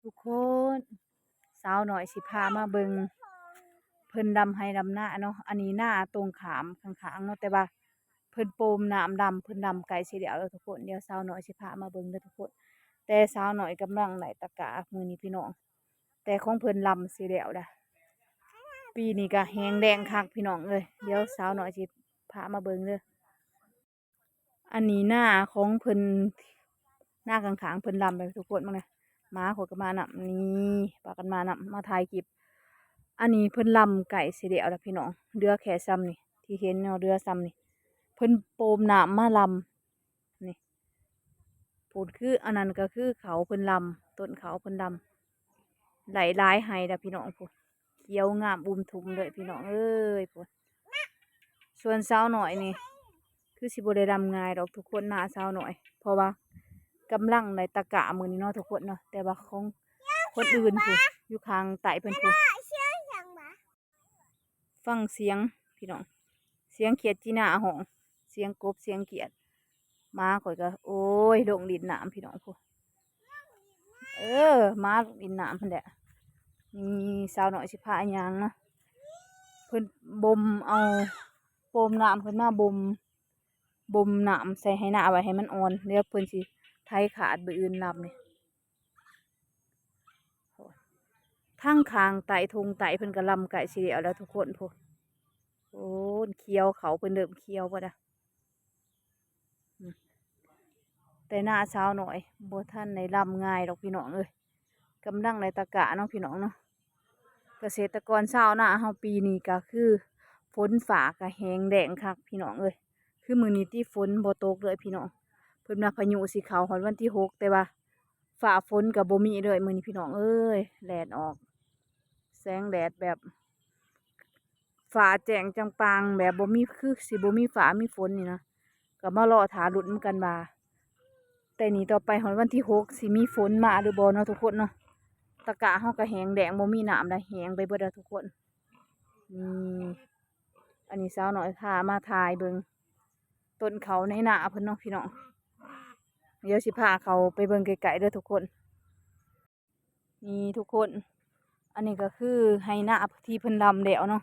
ທຸກຄົນ ສາວນ້ອຍຊິພາມາເບິ່ງເພິ່ນດຳໄຮ່ດຳນາເນາະ. ອັນນີ້ນາຕົງຂ້າມຂ້າງໆເນາະ ແຕ່ວ່າເພິ່ນໂປມນ້ຳດຳ ເພິ່ນດຳໃກ້ຊິແລ້ວແລ້ວທຸກຄົນ. ດຽວສາວນ້ອຍຊິພາມາເບິ່ງເດີທຸກຄົນ. ແຕ່ສາວນ້ອຍກຳລັງໄດ້ຕະກ້າມື້ນີ້ພີ່ນ້ອງ ແຕ່ຂອງເພິ່ນດຳຊິແລ້ວລະ. ປີນີ້ກະແຮງແລ້ງຄັກພີ່ນ້ອງເອີຍ. ດຽວສາວນ້ອຍຊິພາມາເບິ່ງເດີ. ອັນນີ້ນາຂອງເພິ່ນ ນາຂ້າງໆເພິ່ນດຳແລ້ວທຸກຄົນ. ເບິ່ງນະ ໝາຂ້ອຍກໍມານຳ ນີ້ ພາກັນມານຳ ມາຖ່າຍຄລິບ. ອັນນີ້ເພິ່ນດຳໃກ້ຊິແລ້ວລະພີ່ນ້ອງ ເຫຼືອແຄ່ຊ່ຳນີ້ ທີ່ເຫັນເນາະ ເຫຼືອຊ່ຳນີ້. ເພິ່ນໂປມນ້ຳມາດຳ ນີ້ ພຸ້ນ ຄືອັນນັ້ນກໍຄືເຂົາເພິ່ນດຳ ຕົ້ນເຂົາເພິ່ນດຳ ໄດ້ຫຼາຍໄຮ່ແລ້ວພີ່ນ້ອງ. ພຸ້ນ ຂຽວງາມອຸ້ມທຸ່ມເລີຍພີ່ນ້ອງເອີຍ ພຸ້ນ. ສ່ວນສາວນ້ອຍນີ້ ຄືຊິບໍ່ໄດ້ດຳງ່າຍດອກທຸກຄົນ ນາສາວນ້ອຍ ເພາະວ່າກຳລັງໄດ້ຕະກ້າມື້ນີ້ເນາະທຸກຄົນເນາະ. ແຕ່ວ່າຂອງຄົນອື່ນພຸ້ນ ຢູ່ຂ້າງໃຕ້ເພິ່ນພຸ້ນ. ຟັງສຽງພີ່ນ້ອງ ສຽງຂຽດຈີນາຮ້ອງ ສຽງກົບ ສຽງຂຽດ. ໝາຂ້ອຍກໍ ໂອ້ຍ ລົງຫຼິ້ນນ້ຳພີ່ນ້ອງພຸ້ນ. ເອີ ໝາລົງຫຼິ້ນນ້ຳຫັ້ນແຫຼະ. ນີ້ສາວນ້ອຍຊິພາຍ່າງເນາະ ເພິ່ນບົ່ມເອົາ ໂປມນ້ຳເພິ່ນມາບົ່ມ ບົ່ມນ້ຳໃສ່ໄຮ່ນາໄວ້ໃຫ້ມັນອ່ອນ ແລ້ວເພິ່ນຊິໄຖຄາດມື້ອື່ນດຳນີ້. ທັງຂ້າງໃຕ້ທົ່ງໃຕ້ເພິ່ນກໍດຳໃກ້ຊິແລ້ວແລ້ວທຸກຄົນພຸ້ນ. ໂອ້ ຂຽວ ເຂົາເພິ່ນເລີ່ມຂຽວເບິດລະ. ອືມ ແຕ່ນາສາວນ້ອຍບໍ່ທັນໄດ້ດຳງ່າຍດອກພີ່ນ້ອງເອີຍ ກຳລັງໄດ້ຕະກ້າເນາະພີ່ນ້ອງເນາະ. ກະເສດຕະກອນຊາວນາເຮົາປີນີ້ກະຄືຝົນຟ້າກະແຮງແລ້ງຄັກພີ່ນ້ອງເອີຍ. ຄືມື້ນີ້ຕິ ຝົນບໍ່ຕົກເລີຍພີ່ນ້ອງ ເພິ່ນວ່າພາຍຸຊິເຂົ້າຮອດວັນທີຫົກ ແຕ່ວ່າຟ້າຝົນກໍບໍ່ມີເລີຍມື້ນີ້ພີ່ນ້ອງເອີຍ. ແດດອອກ ແສງແດດແບບຟ້າແຈ້ງຈຳປາງ ແບບບໍ່ມີ ຄືຊິບໍ່ມີຟ້າມີຝົນນີ້ນະ. ກໍມາລໍຖ້າລຸ້ນນຳກັນວ່າ ແຕ່ນີ້ຕໍ່ໄປຮອດວັນທີຫົກ ຊິມີຝົນມາຫຼືບໍ່ເນາະທຸກຄົນເນາະ. ຕະກ້າເຮົາກໍແຫ້ງແລ້ງ ບໍ່ມີນ້ຳແລ້ວ ແຫ້ງໄປເບິດແລ້ວທຸກຄົນ. ນີ້ ອັນນີ້ສາວນ້ອຍພາມາຖ່າຍເບິ່ງຕົ້ນເຂົ້າໃນນາເພິ່ນເນາະພີ່ນ້ອງ. ດຽວຊິພາເຂົ້າໄປເບິ່ງໃກ້ໆເດີທຸກຄົນ. ນີ້ທຸກຄົນ ອັນນີ້ກໍຄືໄຮ່ນາທີ່ເພິ່ນດຳແລ້ວເນາະ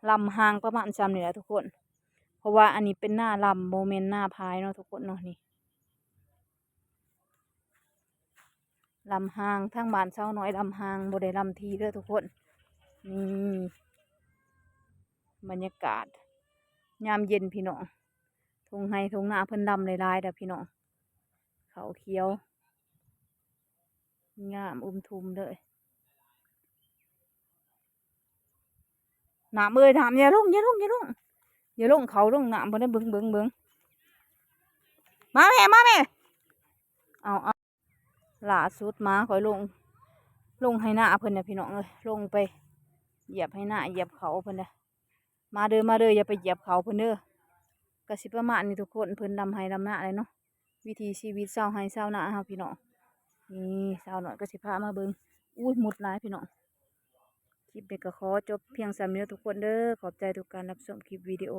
ດຳຫ່າງປະມານຊ່ຳນີ້ແຫຼະທຸກຄົນ. ເພາະວ່າອັນນີ້ເປັນນາດຳ ບໍ່ແມ່ນນາພາຍເນາະທຸກຄົນເນາະ. ນີ້ ດຳຫ່າງ ທາງບ້ານສາວນ້ອຍດຳຫ່າງ ບໍ່ໄດ້ດຳຖີ່ເດີທຸກຄົນ. ນີ້ ບັນຍາກາດຍາມເຢັນພີ່ນ້ອງ ທົ່ງໄຮ່ທົ່ງນາເພິ່ນດຳຫຼາຍໆເດີພີ່ນ້ອງ. ເຂົ້າຂຽວງາມອຸ້ມທຸ່ມເລີຍ. ນ້ຳເອີຍ ນ້ຳ ຢ່າລົງ ຢ່າລົງ ຢ່າລົງ ຢ່າລົງ ເຂົ້າລົງນ້ຳບໍ່ໄດ້. ເບິ່ງ ເບິ່ງ ເບິ່ງ ມາແມ່ ມາແມ່. ເອົາ ເອົາ ລ່າສຸດໝາຂ້ອຍລົງ ລົງໄຮ່ນາເພິ່ນນະພີ່ນ້ອງເອີຍ ລົງໄປຢຽບໄຮ່ນາຢຽບເຂົ້າເພິ່ນນະ. ມາເດີ ມາເດີ ຢ່າໄປຢຽບເຂົ້າເພິ່ນເດີ. ກະຊິປະມານນີ້ທຸກຄົນ ເພິ່ນດຳໄຮ່ດຳນາແຫຼະເນາະ ວິຖີຊີວິດຊາວໄຮ່ຊາວນາເຮົາພີ່ນ້ອງ. ນີ້ສາວນ້ອຍກໍຊິພາມາເບິ່ງ ອຸ້ຍ ມຸດຫຼາຍພີ່ນ້ອງ. ຄລິບນີ້ກໍຂໍຈົບພຽງສ່ຳນີ້ເດີທຸກຄົນເດີ. ຂອບໃຈທຸກການຮັບຊົມຄລິບວິດີໂອ.